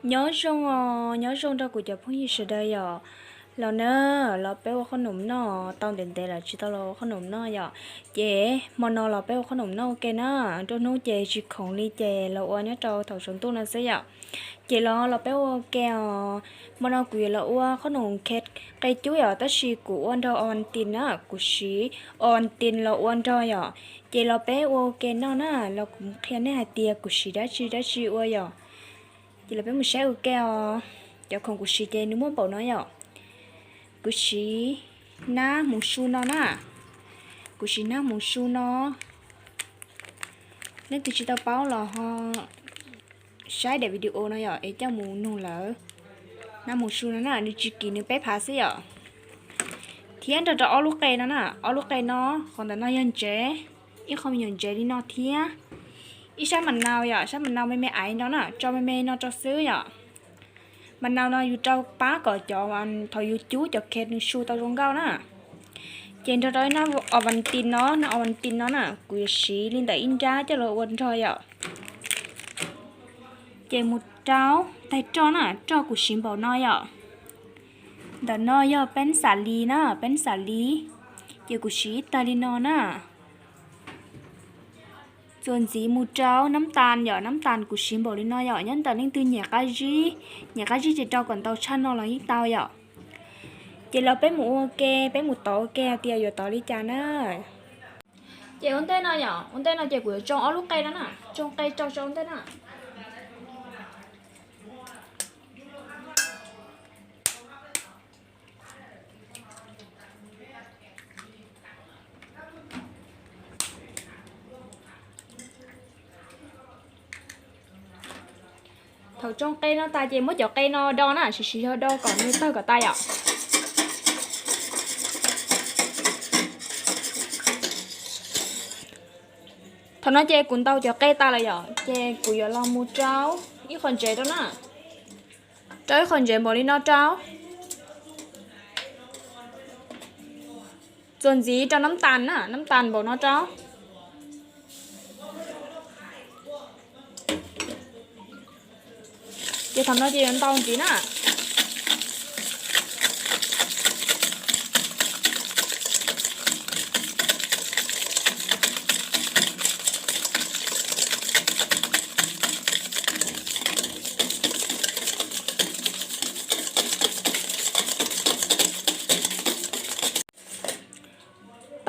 Nyob zoo os, nyob zoo rau kuv cov phooj ywg sawv daws yom. Los na, los peb ua qhob noom noj, tau ntev ntev lawm tsis tau los ua qhob noom noj yom. Ces hmo no los peb ua qhob noom noj ua ke na, nruab hnub ces tsis khoom li ces los ua nyob rau thaum tsaus ntuj no xwb yom. Ces los los peb ua ua ke os. Hmo no kuv yuav los ua qhob noom khe qe cub yom, tab sis kuv ua nrog Ovaltine na, kuv siv Ovaltine los ua nrog yom. Ces los peb ua ua ke noj na, los kuv qhia nej hais tias kuv siv dab tsi dab tsi ua yom. Ces los peb mus saib ua ke os. Cov khoom kuv siv ces nws muaj npaum no yom. Kuv siv nab hmoov su no na. Kuv siv nab hmoov su no. Leej twg tsis tau paub los ho saib daim video no yom es coj mus nug lawm. Nab hmoov su no na, nws tsis kim, nws peb phav xwb yom. Thiab nrog rau ob lub qe no na, ob lub qe no, qhov ntawm no yog ntsev, ib qho me nyuam ntsev li no thiab ib sab mas nau yom, sab mas nau me me aiv no na, tso me me no rau xwb yom. Mas nau no yus rau pab kom cov, thaum yus cub cov khe nws su tau zoo nkauj na. Ces nrog rau ib nab Ovaltine no, nab Ovaltine no na, kuv yuav siv li ntawm ib nrab coj los ua nrog yom. Ces mus rau taig roj na, roj kuv siv npaum no yom. Ntawm no yog peeb xam lis na, peeb xam lis, ces kuv siv ib tag li no na. Txuas ntxiv mus rau nab tas yom, nab tas kuv siv npaum li no yom, nyob ntawm leej twg nyiam qab zib, nyiam qab zib ces rau kom ntau tshaj no los yeej tau yom. Ces los peb mus ua ke, peb mus tov ua ke hais tias yuav tov li cas na. Ces ua ntej no yom, ua ntej no ces kuv yuav tsoo ob lub qe no na, tsoo qe rau rau ua ntej na. Thaum tsoo qe no tas ces muab cov qe no do na, siv siv zog do kom nws tawg kom tas yom. Thaum no ces kuv ntaus cov qe tas lawm yom, ces kuv yuav los mus rau ib qho ntsev rau na. Rau ib qho ntsev npaum li no rau. Txuas ntxiv rau nab tas na, nab tas npaum no rau. Ces thaum no ces yuav ntaus ntxiv na.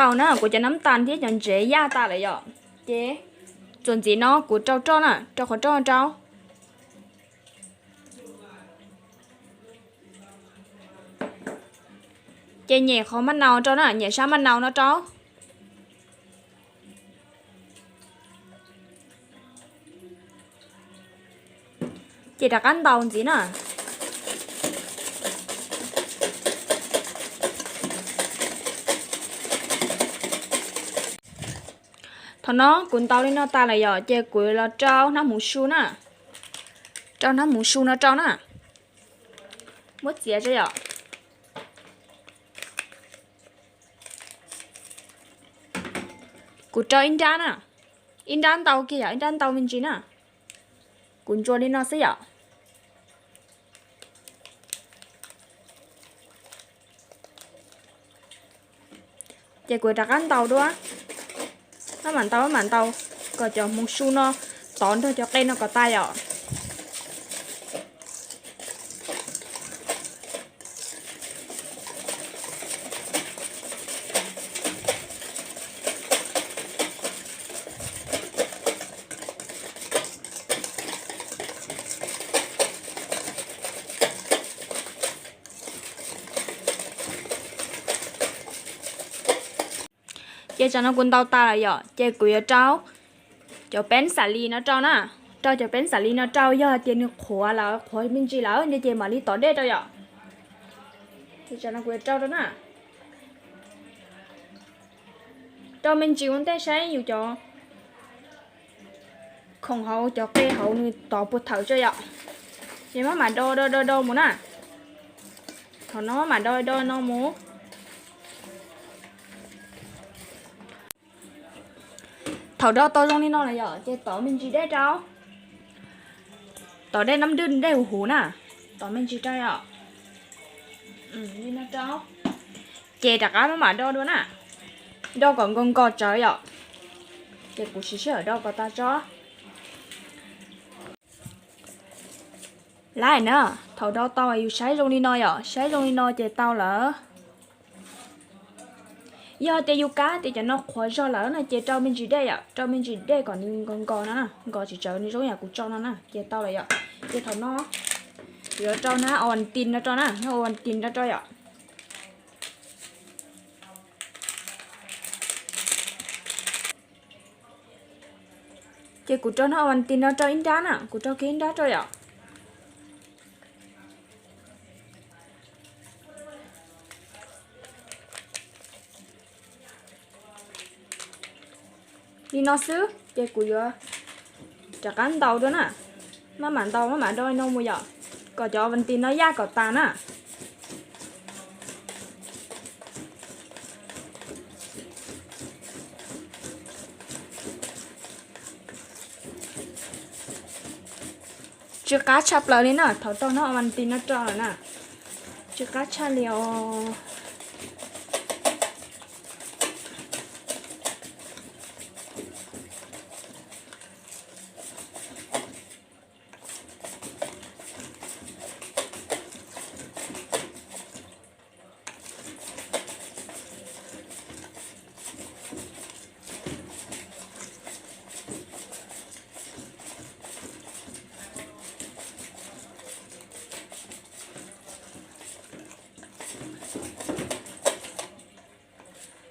Tau na, kuv cov nab tas thiab cov ntsev yaj tas lawm yom. Ces txuas ntxiv no kuv rau roj na, rau qhov roj rau. Ces nyem qhov maj nau rau na, nyem sab maj nau no rau. Ces rov qab ntaus ntxiv na. Thaum no kuv ntaus li no tas lawm yom, ces kuv los rau hnab hmoov su na. Rau hnab hmoov su no rau na. Muab txiav tso yom. Kuv rau ib nrab na, ib nrab ntau kiag yom, ib nrab ntau me ntsis na. Kuv ntsuas li no xwb yom. Ces kuv rov qab ntaus dua, maj mam ntaus maj mam ntaus kom cov hmoov su no tov nrog cov qe no kom tas yom. Ces tsam no kuv ntaus tas lawm yom, ces kuv yuav rau cov peeb xam lis no rau na. Rau cov peeb xam lis no rau, yog hais tias nws qhuav lawm, qhuav me ntsis lawm no ces mam li tov dej rau yom. Ces tsam no kuv yuav rau rau na. Rau me ntsis ua ntej saib yus cov khoom hauv cov qe hauv nws tov puas thawm tso yom. Ces maj mam do do do do mus na. Thaum no maj mam do do no mus. Thaum do tau zoo li no lawm yom, ces tov me ntsis dej rau. Tos dej nab dwj dej huv huv na, tos me ntsis rau yom. Li no rau. Ces rov qab maj mam do dua na, do kom nkos nkos tsawv yom. Ces kuv siv sij hawm do kom tas tso. Lawm na, thaum do tau yus saib zoo li no yom, saib zoo li no ces tau lawm. Yog tias yus kav tias cov no qhuav zog lawm no ces rau me ntsis dej yom, rau me ntsis dej kom nws nkos nkos no na, nkos tsis tsawv nws zoo yam kuv tso no na ces tau lawm yom. Ces thaum no yuav rau nab Ovaltine no rau na, nab Ovaltine no rau yom. Ces kuv rau nab Ovaltine no rau ib nrab na, kuv rau kiag ib nrab rau yom. Li no xwb ces kuv yuav rov qab ntaus dua na. Maj mam ntaus maj mam do li no mus yom, kom cov Ovaltine no yaj kom tas na. Tsw qab tshaj plaws li na, thaum rau nab Ovaltine no rau lawm na, tsw qab tshaj li os.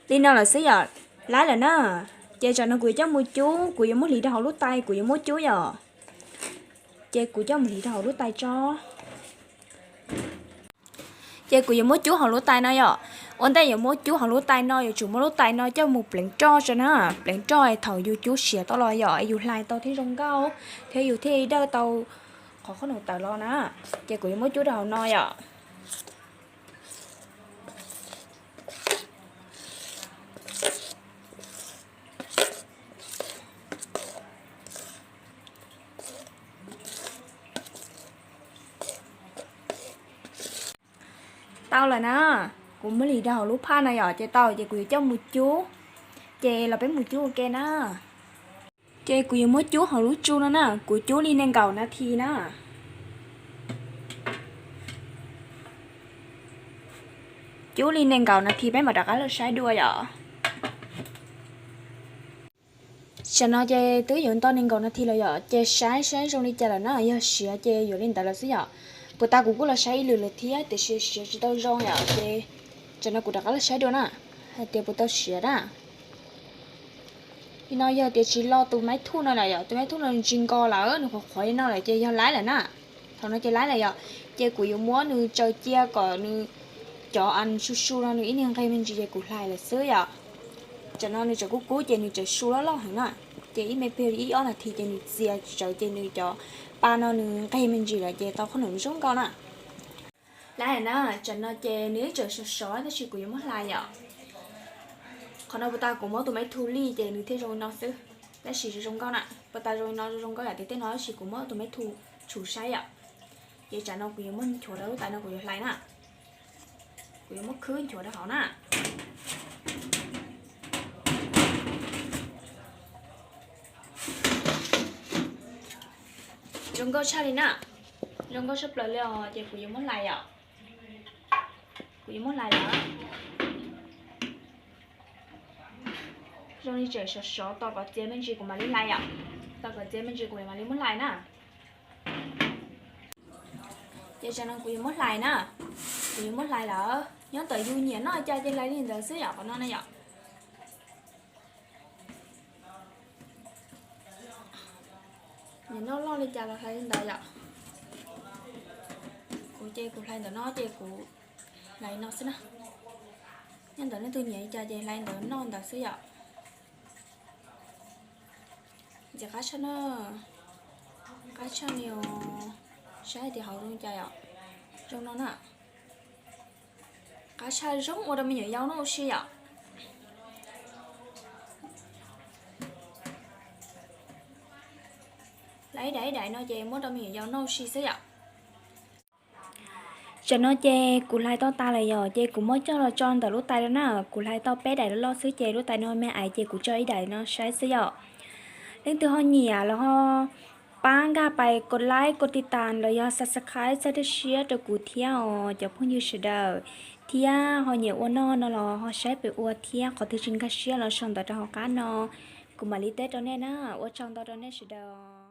Li no lawm xwb yom, lab lawm na. Ces tsam no kuv yuav coj mus cub, kuv yuav muab hliv rau hauv lub tais, kuv yuav muab cub yom. Ces kuv coj mus hliv rau hauv lub tais tso. Ces kuv yuav muab cub hauv lub tais no yom. Ua ntej yuav muab cub hauv lub tais no yuav tsum muab lub tais no coj mus pleev roj tso na, pleev roj thaum yus cub siav tau los yom, yus hlais tau thiaj zoo nkauj thiab yus thiaj dawj tau qhov qhob noom tawm los na. Ces kuv yuav muab cub rau hauv no yom. Tau lawm na, kuv muab hliv rau hauv lub phaj no yom, ces tau ces kuv yuav coj mus cub. Ces los peb mus cub ua ke na. Ces kuv yuav muab cub hauv lub tsu no na, kuv cub li nees nkaum nas this na. Cub li nees nkaum nas this peb mam rov qab los saib dua yom. Tsam no ces twb yuav nto nees nkaum nas this lawm yom, ces saib saib zoo li cas lawm na, yog siav ces yuav li ntawd lawm xwb yom. Puag ta kuv kuj los saib ib lwm lawm thiab tiam sis siav tsis tau zoo yom, ces tsam no kuv rov qab los saib dua na, hais tias puas tau siav na. Li no yog tias tsis lo tus maib thuj no lawm yom, tus maib thuj no nws tsis nkos lawm, nws qhuav qhuav li no lawm ces yog laib lawm na. Thaum no ces laib lawm yom, ces kuv yuav muab nws tsaws cia kom nws cov an su su no nws ib niag nqeg me ntsis ces kuv hlais lawm xwb yom. Tsam no nws tseem kub kub ces nws tseem su loj loj heev na, ces ib me pliag ib ob nas this ces nws txias tsawv ces nws cov pa no nws nqeg me ntsis lawm ces tau qhob noom zoo nkauj na. Laib na, tsam no ces nws ib tseem sov sov tab sis kuv yuav muab hlais yom. Qhov no puag ta kuv muab tus maib thu lij ces nws thiaj zoo li no xwb, tab sis zoo nkauj na, puag ta zoo li no zoo nkauj yam tiag tiag no tab sis kuv muab tus maib thu tshum saib yom. Ces tsam no kuv yuav muab nchuav rau lub tais no kuv yuav hlais na. Kuv yuav muab khwb nchuav rau hauv na. Zoo nkauj tshaj li na, zoo nkauj tshaj plaws li os, ces kuv yuav muab hlais yom. Kuv yuav muab hlais lawm. Zoo li tseem sov sov, tos kom txias me ntsis kuv mam li hlais yom. Tos kom txias me ntsis kuv mam li muab hlais na. Ces tsam no kuv yuav muab hlais na. Kuv yuav muab hlais lawm, nyob ntawm yus nyiam noj cas ces hlais li ntawd xwb yom, qhov no na yom. Nyiam noj loj li cas los hlais li ntawd yom. Kuv ces kuv hlais ntawm no ces kuv hlais no xwb na. Nyob ntawm leej twg nyiam li cas ces hlais ntawd noj ntawd xwb yom. Ntxim qab tshaj na, qab tshaj li os. Saib hais tias hauv zoo li cas yom. Zoo no na. Qab tshaj zoo ua rau me nyuam yaus noj ua si yom. Ib daim ib daim no ces muab rau me nyuam yaus noj si xwb yom. Tam no ces kuv hlais tau tas lawm yom, ces kuv muab coj los tso ntawm lub tais na, kuv hlais tau peb daim loj loj xwb ces lub tais no me ais ces kuv tso ib daim no saib xwb yom. Leej twg ho nyiam los ho pab nkag pais kos like kos tiv tas los yog subscribe txhawb siab rau kuv thiab os cov phooj ywg sawv daws, thiab ho nyiam ua noj no los ho saib pem ua thiab, qhov twg tsis nkag siab los sau ntawv rau hauv qab no, kuv mam li teb rau nej na. Ua tsaug ntau rau nej sawv daws.